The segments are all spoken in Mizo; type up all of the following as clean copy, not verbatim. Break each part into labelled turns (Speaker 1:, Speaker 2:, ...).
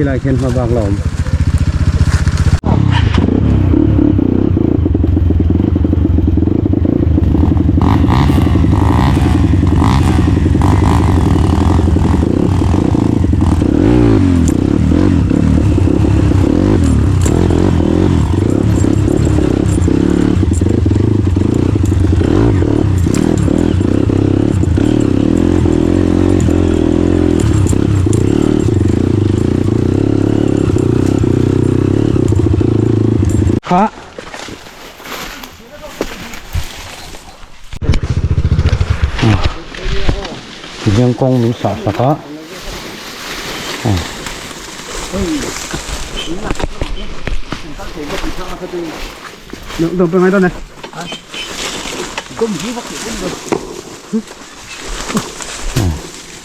Speaker 1: Khilai khian hma bak la awm. Kha Tihian kawng min sah sak a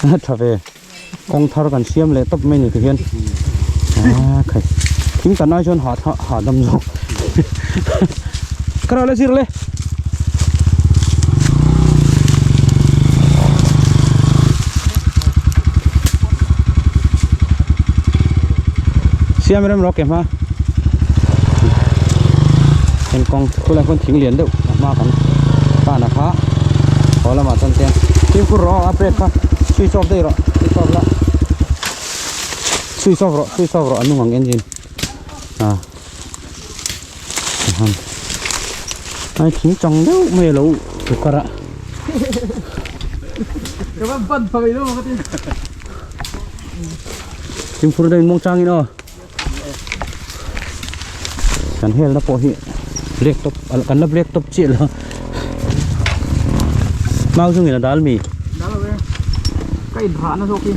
Speaker 1: A tha ve kawng thar kan siam leh tawp mai ni tihian a khai thing tan ai chuan hah hahdam zawk ka rawh le zir le. Siam rem rawh ke hma heng kawng khulai khawn thing lian deuh a hma kan tan a kha haw lamah chuan tlem fimkhur rawh aw a brake kha switch off daih rawh switch off la switch off rawh switch off rawh a nung ang engine a ai thing chang deuh mai a lo tukar a fimkhur deuhin mawng changin aw. Kan helna pawh hi black top kan la black top chiah lo mau chungin a dal mi
Speaker 2: dal lo e ka in rah na zawk hi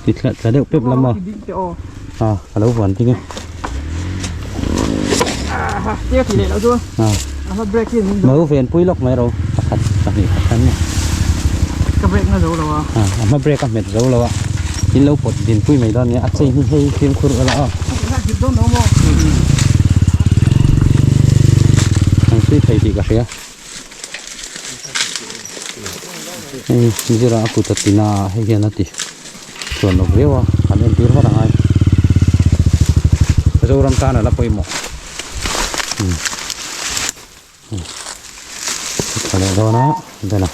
Speaker 1: ti thla thla deuh pep lam a a ka lo vuan ding e
Speaker 2: tia ti leh lo chu
Speaker 1: a
Speaker 2: a break hi
Speaker 1: mau ven pui lawk mai ro pakhat pahnih pakhat ni
Speaker 2: ka break na zo lo a
Speaker 1: a a hma break a hmet zo lo a in lo pawt din pui mai dawn nia a chei hi hei fimkhur ula aw an sui thei tih ka hria hei zira a kut a tina ah hei hian a ti chuan lo viau a kan entir vat angai Zoram tan a la pawimawh Tha leh dawn a bena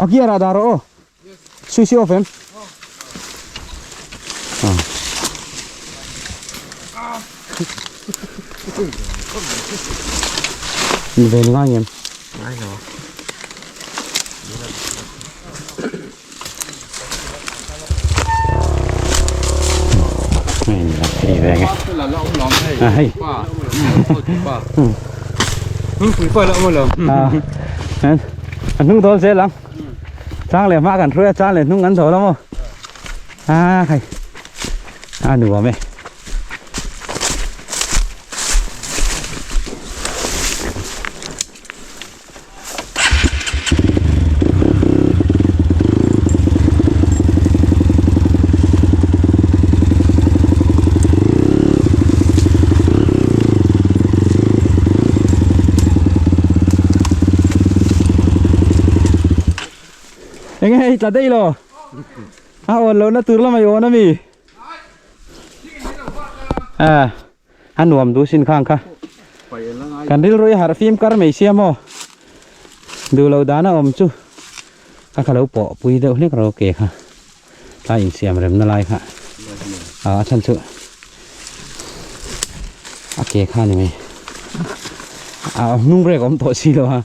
Speaker 1: A gear ah dah rawh aw switch off em a ve ni ngai ngem A hnung dawl zel ang chang leh hma kan hruai a chang leh hnung kan dawl a maw a hei a nuam e. Enge hei tla daih lo a awn lohna tur lamah i awn ami a. A nuam duh sin khang kha. Kan rilru i harh fim kar mai sia maw. Duh loh dan a awm chu ka kha lo pawh pui deuh hlek ro ke kha. Tlai insiam remna lai kha. A chhan chu a ke kha ni mai. A hnung brake awm tawh si lo a.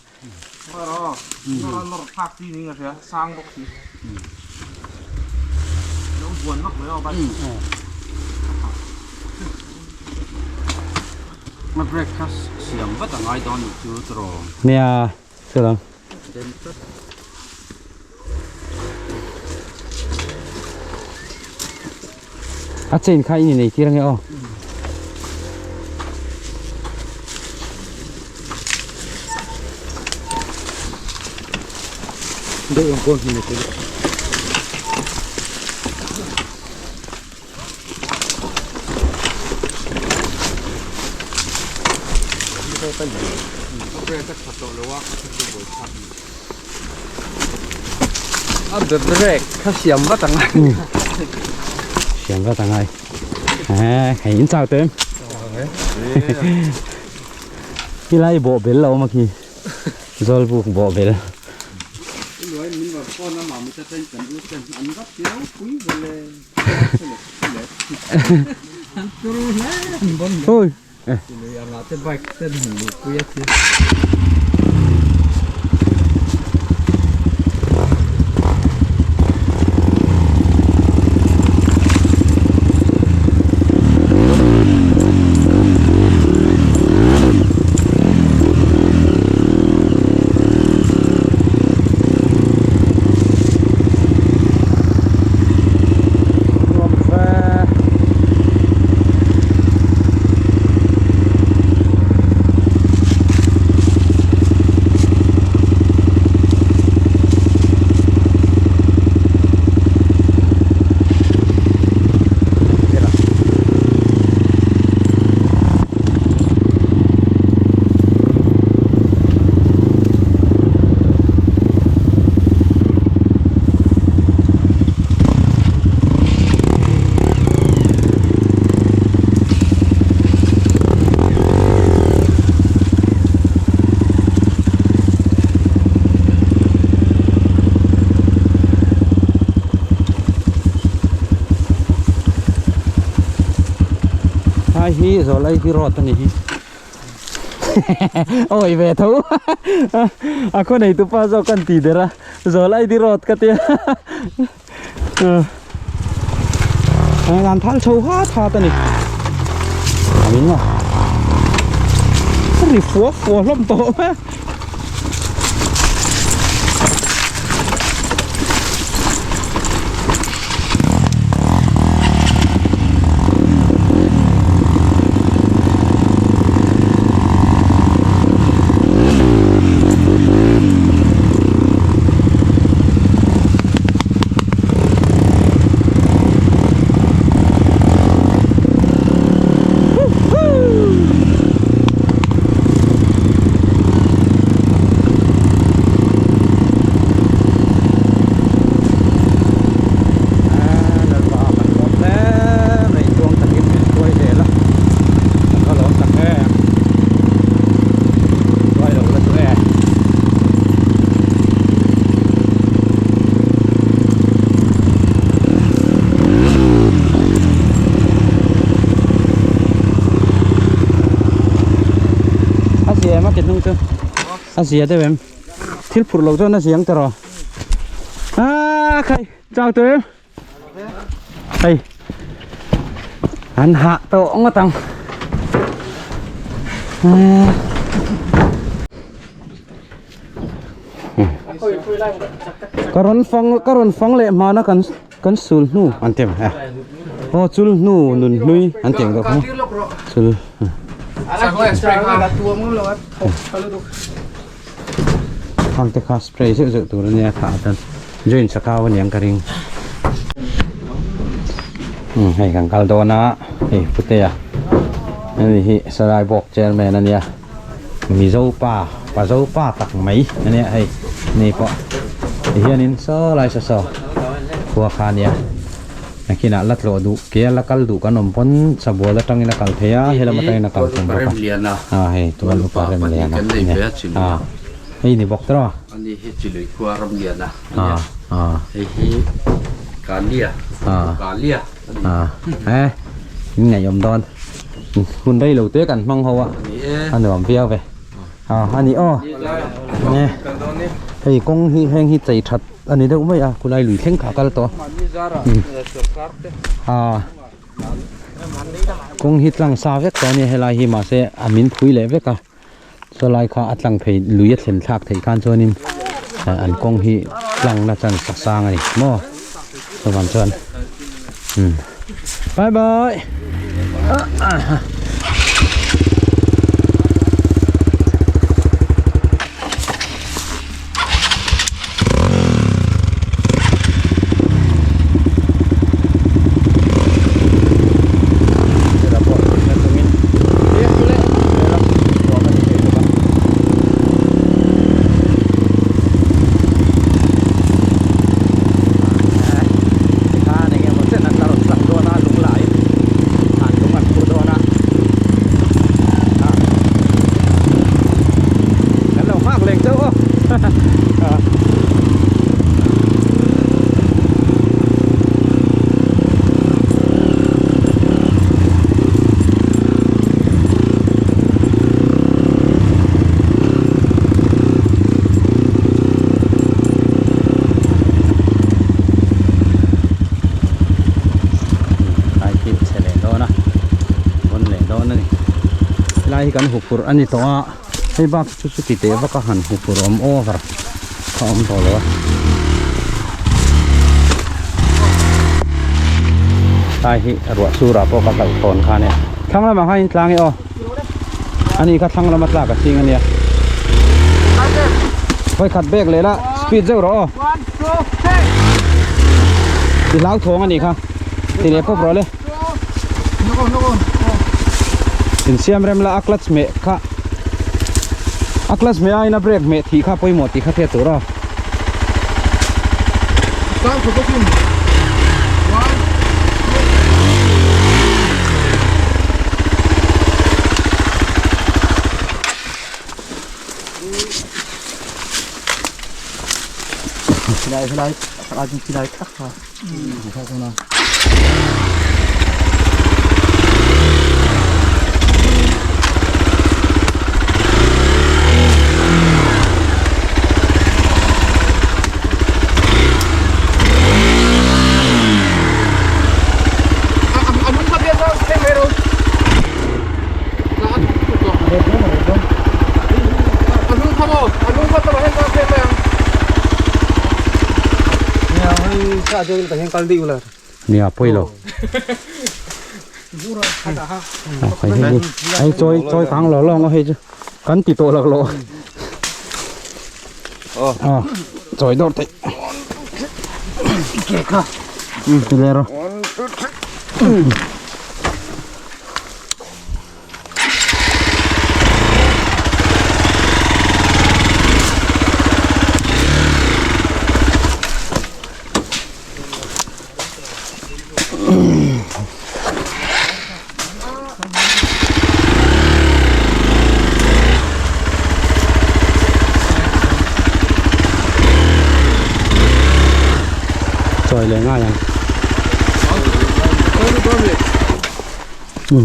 Speaker 1: Nia chulam a chain kha in inei tir ange aw.
Speaker 2: A be break kha siam vat ang ai.
Speaker 1: Siam vat ang ai. Hei in chau te em. Khi lai bawh bel a awm a khi. Zawlbuk bawh bel.
Speaker 3: Luai min rawn phone a mami te ten kan u ten an vat ilo pui vele.
Speaker 2: An turu hle an bon.
Speaker 1: Oi.
Speaker 2: Lui anga te bike ten han luh pui a chi.
Speaker 1: Nuam ve. Hai hi zawlai hi road a ni hi awi ve tho a khaw nei tupa zawk kan ti der a zawlai di road ka tia an thal chho hat hat a ni a min a ri fua fua hlawm tawh mai a. A zia em a ke hnung chu a zia deuh em thil phurh loh chuan a zia ang tawh a khai chau tawh em hei an hah tawh ngawt ang ka rawn fang ka rawn fang leh hmana kan kan sul hnu an ti a aw chul hnu nun hlui an ti ang deuh kha chul Khang te kha spray zeuh zeuh tur ania thah atan joint sakau aniang ka ring hei kan kal dawn a hei putea ani hi sarai bawk chairman ania mizo pa pa zo pa tak mai ania hei ni pawh ti hianin saw lai saw saw khua kha ania nakinah la tlawh duh ke a la kal duh kan awm pawn sabual atangin a kal thei a helam atangin a kal thei bawk a a hei tual upa remliana ania a hei ni bawk tawh
Speaker 3: ani hi chilui khua ramliana ania hei hi kalia kalia
Speaker 1: a e in ngaihawm dawn hun rei lo te kan hmang ho a a nuam viau ve a ani aw hei kawng hi heng hi chei that a ni deuh mai a khulai lui thleng kha a kal tawh a kawng hi tlang sa vek tawh a nia helai hi mahse a min phui leh vek a saw lai kha a tlang phei lui a thlen thlak theih khan chuanin an kawng hi tlang na chan sa sang a ni maw chuvan chuan bye bye. Helai hi kan huphurh a ni tawh a, hei bak chu chuti teh vak a han huphurh awm over kha awm tawh lo a. Tlai hi ruah surah pawh ka hlauhthawn kha ania. Thlang lamah khan in tlang e aw. Ani kha thlang lama tlak a ching ania. Vawi khat bag leh la speed zeuh rawh aw. Ti hlauthawng anih kha. Ti leh pawp rawh le. Insiam rem la a clutch meh kha a clutch meh aiin a brake meh thih kha pawimawh tih kha hriat tur a. Nia pawi lo. Ai chawi chawi kang lo lo hei chu kan ti tawh lak lo. Ờ chawi dawr theih. Ti le rawh. Chawi leh ngai ang. Ừ. Ừ.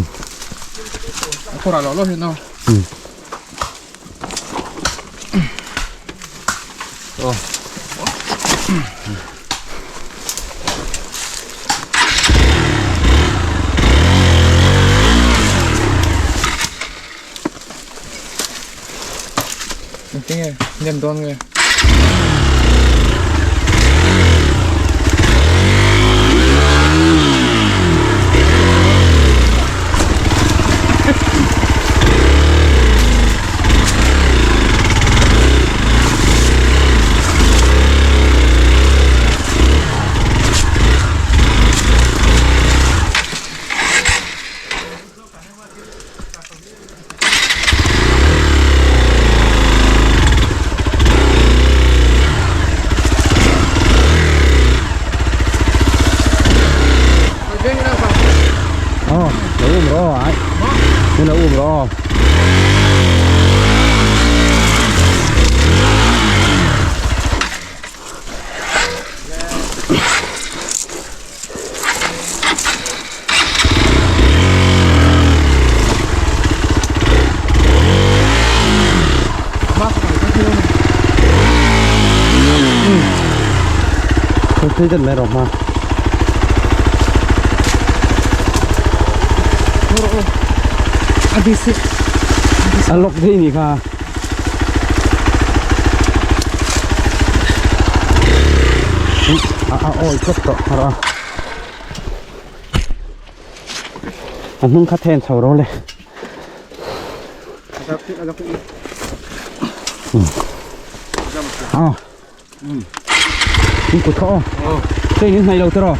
Speaker 1: Thui deuh mai rawh hma. A lock daih ni kha. A a awi tlat tawh a a hnung kha then chho ro le. À. Kut kha aw. Chei in hnai lo te rawh.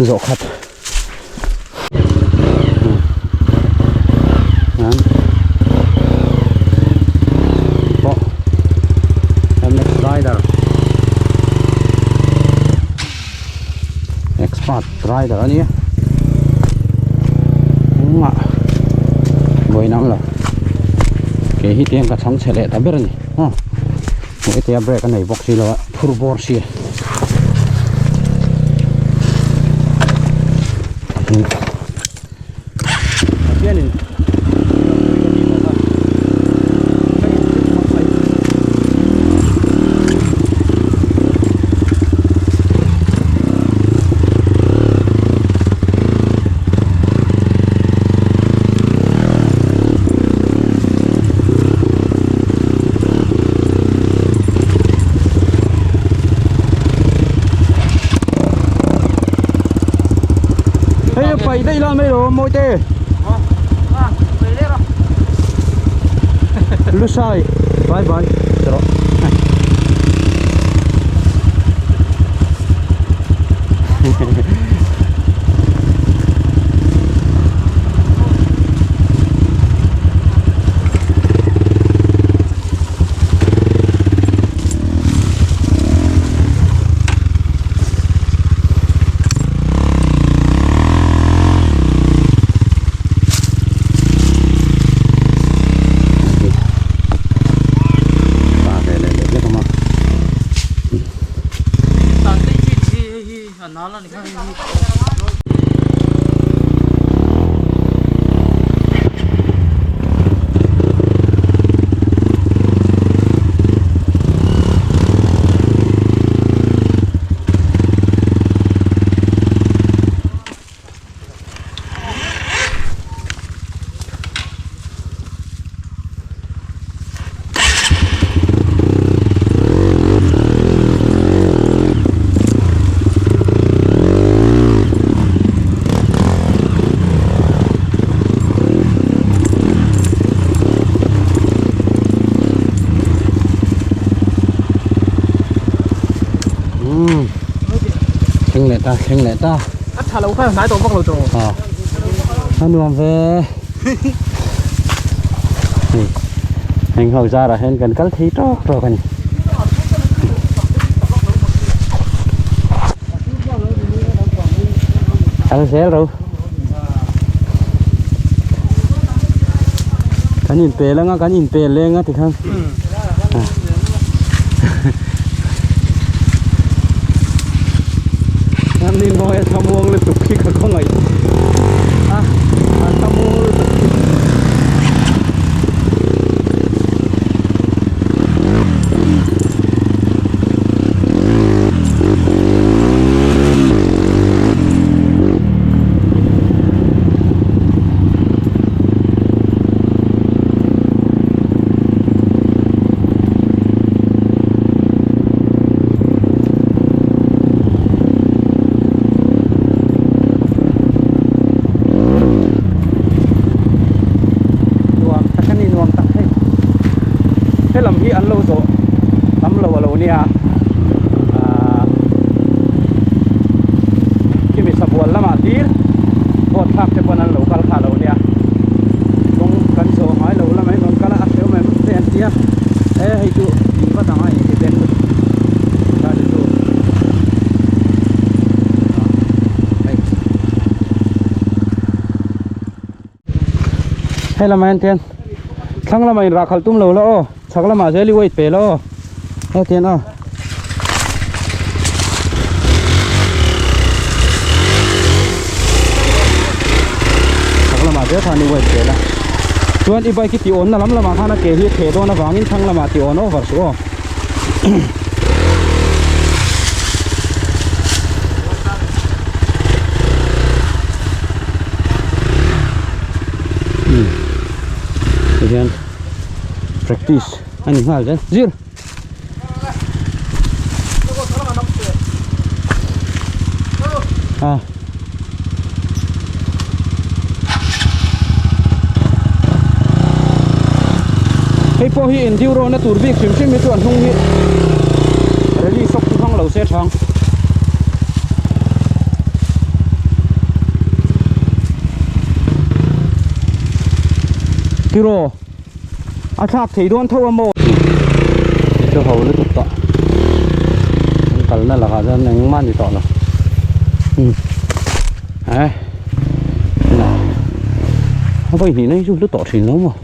Speaker 1: Zawh khat. Pawh MX rider expert rider a nia engmah vawiin ang lo kei hi tiang ka chhang chhe leh ta ber a ni hetia brake a nei bawk si lo a phur bawr si. Pai daih la mai lo mawi te. Lusai bye bye rawh. Thleng leh ta thleng leh ta
Speaker 2: a tha lo kha hnai tawh vak lo tawh
Speaker 1: a a nuam ve hei heng ho zarah hian kan kal thei tawk tawk a ni. Kal zel ro kan in pel anga kan in pel leng a tikhan an ni mawi a thlamuang lutuk khi ka khawngaih a a thlamuang lutuk khi. Nuam tak a ni nuam tak hei helam hi an lo zawh tam lo a lo nia ahh khimi sabual lamah hlir boat thlak te pawn an lo kal kha a lo nia kawng kan zawh ngai lo lamah hian rawn kal a a hrehawm em te an ti a e hei chu in va dang a in ti ben lutuk kha chu hei. Hei lamah hian tian thlang lamah in rah khalh tum lo la aw chhak lamah zel i weight pe la aw hei tian aw. Chhak lamah zel khan i weight pe la chuan i bike i tih awn na lam lamah khan a ke hi a theh dawn avangin thlang lamah tih awn over suh aw. Tihian practice a ni nghal zel zir a hei pawh hi enduro na tur bik hrim hrim hi chu an hnung hi rally shock chu hmang lo se thang tiraw a thlak thei dawn tho a maw hei chu ho lutuk tawh an kalna lakah chuan engmah a ni tawh lo umm eh a vawi hnihna hi chu hlu tawh thin lo maw.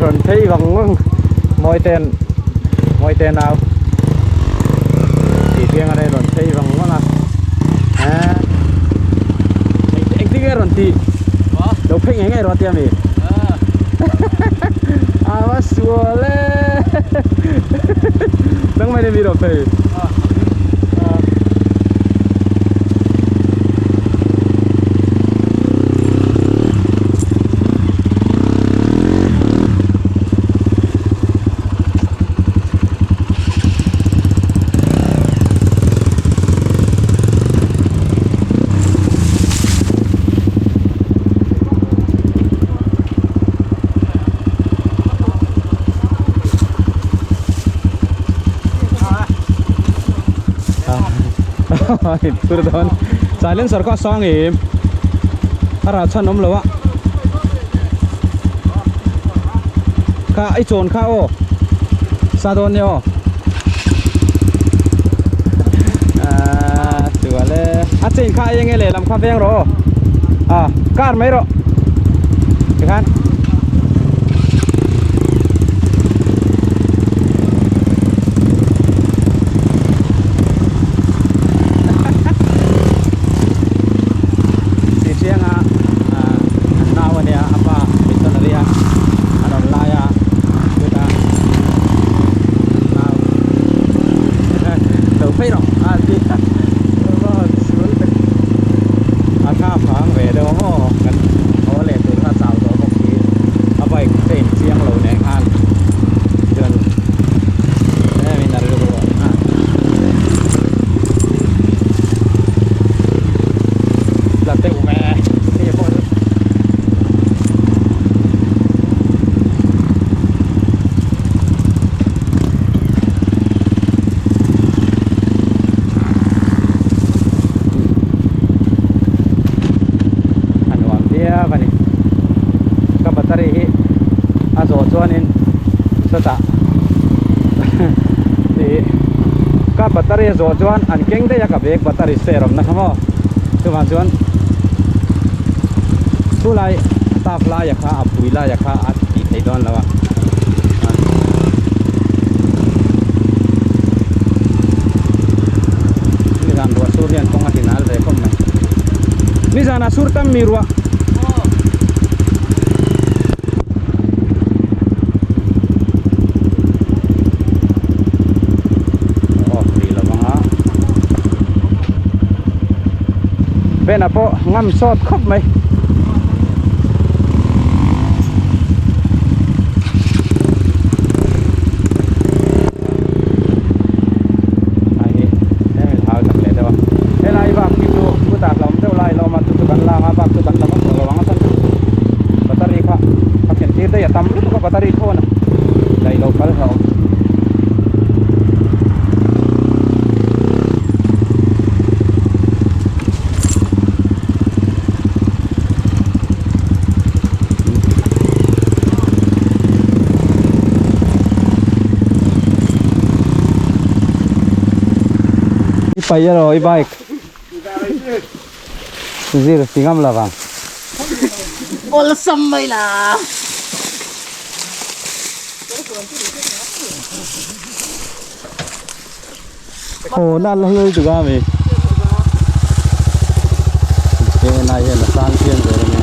Speaker 1: rawn phei vang vang Mawitean Mawite nau tih piang a rawn phei vang vang a eh engtin nge rawn tih lo phei ngei ngei rawh a tia mi a va sual e nangmah in mi rawn phei. Tur dawn silencer kha a sang em a rah chhan awm lo a kha i chawn kha aw sa dawn nia aw ah sual e a chain kha eng nge lehlam kha veng rawh aw ah car mai rawh tikhan. Ti chianga ah an nau a nia a pa missionary a a rawn lai a chutah nau lo phei rawh a ti a a tha phang ve deuh ang aw kan haw leh tur kha chau tawh bawk si a bike chain chiang lo nen khan chuan em in a rilru a la deuh ve hei pawh chu a nuam viau a ni ka battery hi a zawh chuanin sawtah ih ka battery a zawh chuan an keng daih a ka bag battery spare awmna kha maw chuvang chuan chu lai staff laia kha a pui laia kha a tih theih dawn lo a. Nizan ruah sur hian kawng a ti nal ve khawp mai. Nizan a sur tam mi ruah. Off rih lo vang a. Bena pawh ngam sawt khawp mai. Ai hi hemi hau tak leh deuh a helai bak hi chu chutah hlawm deuh lai a la awm a chu chu kan lak a bak chu kan la vak tawh lo ang a chuan chu battery kha a khen tir daih a tam lutuk a battery thawn a daih lo phal hlauh. I pai elaw i bike zir ti ngam lo vang.
Speaker 2: Awlsam mai la.
Speaker 1: Aw na la hlui tuk a mi. He lai hian a sang chiang ber a nia.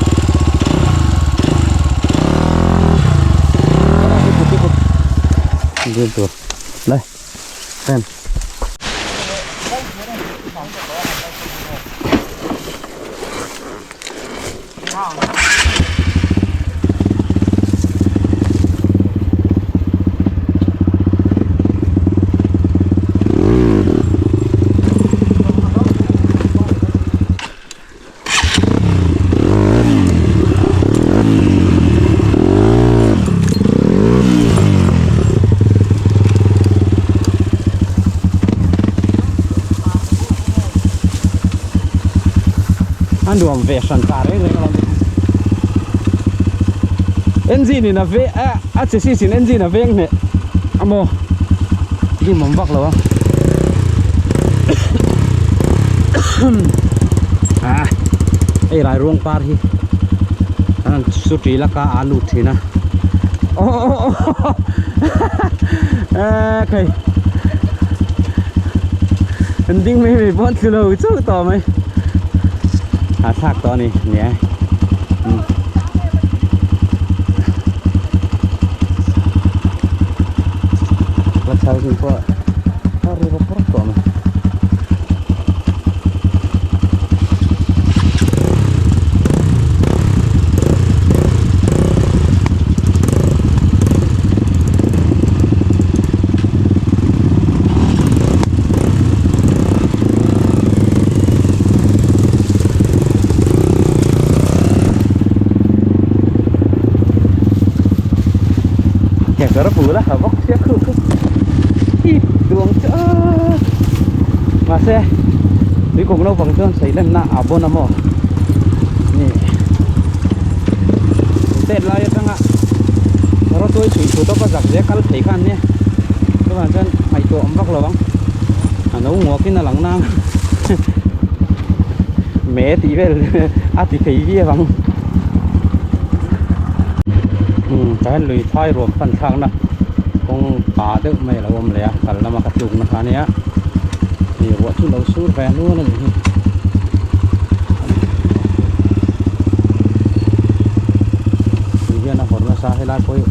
Speaker 1: Dil tur. Lai. Pen. A nuam ve hran ta reng reng alawm engine in a ve a a che si sin engine a veng hneh a maw dim awm vak lo a ah hei rai ruang par hi an su ṭi laka a lut thin a. Oh oh oh khai an ding mai mai pawh thlu lo chauh tawh mai a thlak tawh a ni nia la chhal zing pawh a ri rawp rawp tawh mai. Kekawr bul a ha bawk sia khu khu i duang chu mahse tuikuk naupang chuan sawi lenna a bawn a maw ni tet lai atanga rawtuai chhui thu tawp a zak zia kal thei kha an nia chuvang chuan ngaihtuah awm vak lo ang a no nguakin a lang nang me tih vel a ti thei viau ang umm tah hian lui phai ruam fan thlakna kawng pa deuh mai a lo awm leh a kal lama ka tlukna kha ania hei ruah chu lo sur ve nual a nih hi. Tui hian a hawr nasa helai pawh hi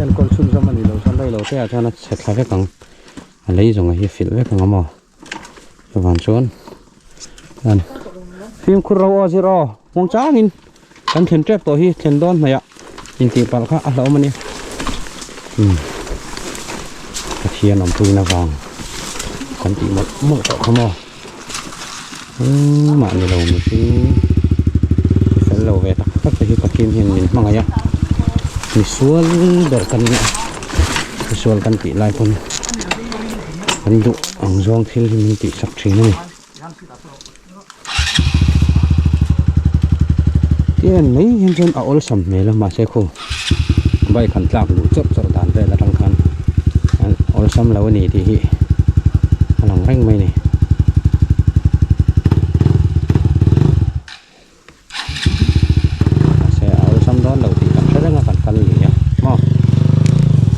Speaker 1: enkawl chhunzawm a nih loh chuan reilo te ah chuan a chhe thla vek ang a lei zawng hi a filh vek ang a maw chuvang chuan fimkhur ro aw zir aw muang changin kan thlen tep tawh hi thlen dawn hnaih ah intih palh kha a hlauhawm a nia umm Pathian awmpuina vang kan tih mawlh mawlh tawh kha maw engmah ni lo mihring fel lo ve tak tak te hi Pathian hian min hmangaih a misual ber kan nia misual kan tih lai pawn kan duh ang zawng thil hi min tihsak thin a ni. Tian mai hian chuan a awlsam hmel a mahse khu bike han tlak luh chawrh chawrh dan vel atang khan awlsam lo a ni tih hi a lang reng mai a ni. Mahse a awlsam dawn lo tih kan hre reng a kan kal lui a maw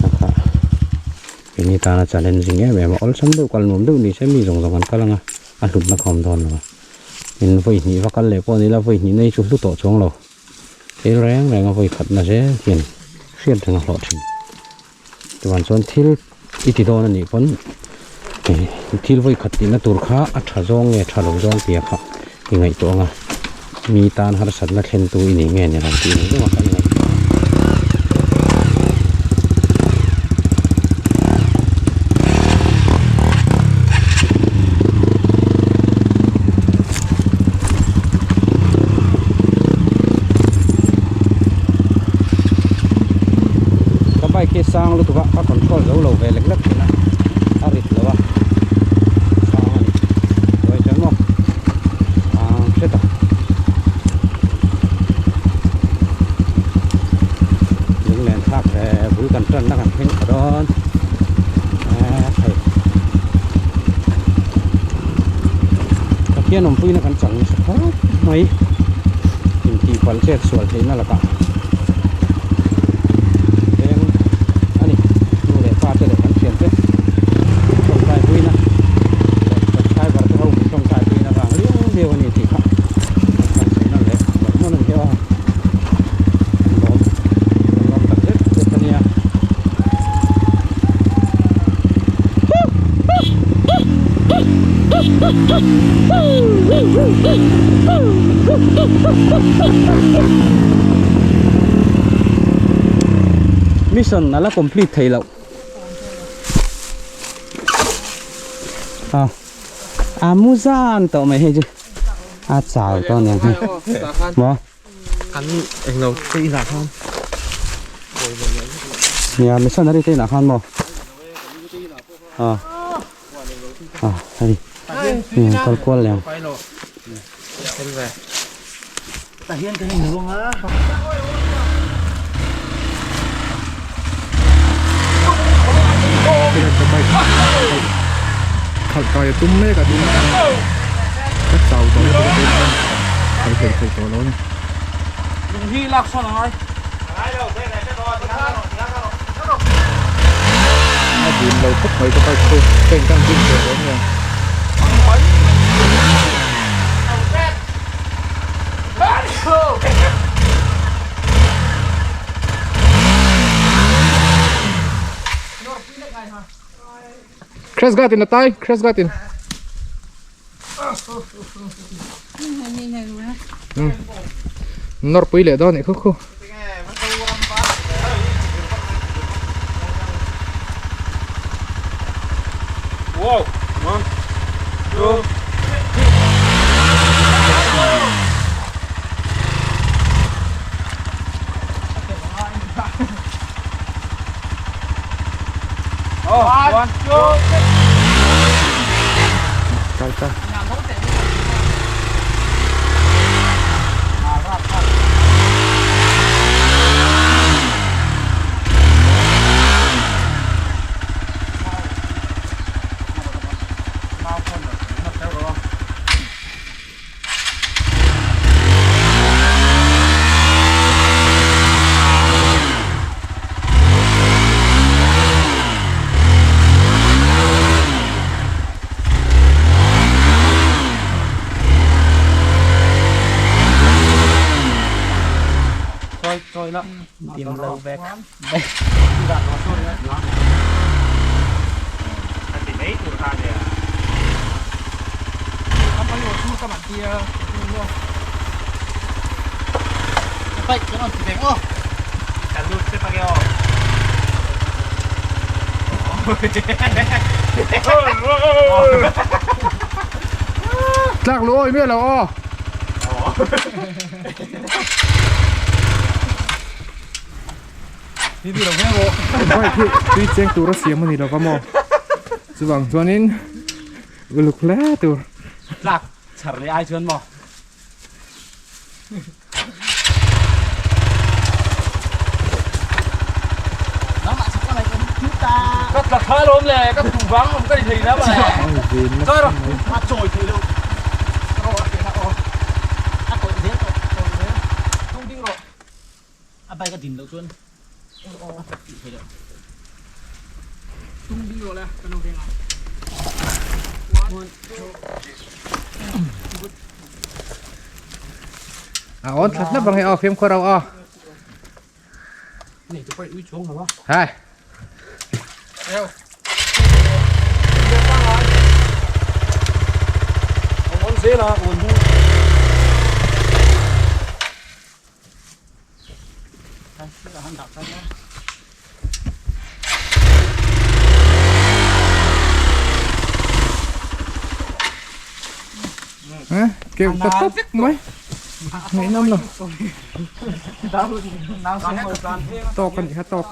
Speaker 1: a kha keini tana challenging em em a awlsam deuh kal nuam deuh ni se mi zawng zawng an kal ang a a hlutna kha awm dawn lo a tin vawi hnih va kal leh pawh ni ila vawi hnih nei chu hlu tawh chuang lo thil reng reng a vawi khatna zel hian hriat reng a hlawh thin chuan chuan thil i ti dawn a nih pawn thil vawi khat tihna tur kha a tha zawng nge tha lo zawng tia kha i ngaihtuah ang a mi tan harsatna thlen tu i nih nge ni lo tih ang zawng a kha i ngaihtuah ang. Ka bike hi sang lutuk a ka control zo lo ve lek lek thin a a rit lo a sang a ni chuai chuan maw sang hret a lunglen thlak ve bul kan tan na kan thleng tha dawn hei Pathian awmpuina kan chang nasa khawp mai intih palh chet sual theihna lakah eng a ni nu leh pa te leh kan thian te tawngtai puina leh subscriber te ho min tawngtai puina vang liau liau a ni tih kha kan sawi nawn leh mawlh mawlh a ni a lawm lawm tak zet zet a nia. Mission a la complete thei loh a a mu zan tawh mai hei chu a chau tawh aniang hei maw.
Speaker 4: Kan englo te inah khan
Speaker 1: Nia missionary te inah khan maw a a hei kal kual leh ang.
Speaker 4: Khalh kai a tum mek a ding ka chau tawh lutuk a khalh hlei thei tawh lo a ni.
Speaker 2: Lung hi lak sawn a ngai.
Speaker 4: A dim lo khawp mai ka bike chu ka in kang dim ve dawn nia. Crash guard in a tai, crash guard in. Nawrpui leh dawn nih khu khu. Kal ta. Tlak lu awi miah lo aw. Bike hi tui cheng tura siam a ni lo va maw? Chuvang chuanin uluk hle tur.
Speaker 1: Tlak chhar leh ai chuan maw? Ka tla tha lawm le, ka tu vang awm ka ni thei na ma le. Chawi rawh.
Speaker 2: A chawi thei lo. Rawh a ti na aw. A tawih zel tawh, tawih zel. Tung ding rawh. A bike a din loh chuan a tih theih loh. Tung ding rawh le, kan lo veng ang. One, two, good.
Speaker 4: A awn thla hlap ang e aw fimkhur rau aw.
Speaker 1: Nei tu pawh ui chuang lo a.
Speaker 4: Hai.
Speaker 1: Awn zel a, awn hu.
Speaker 4: Kêu ta tấp mấy nghĩ năm rồi tóc con gì hết tóc.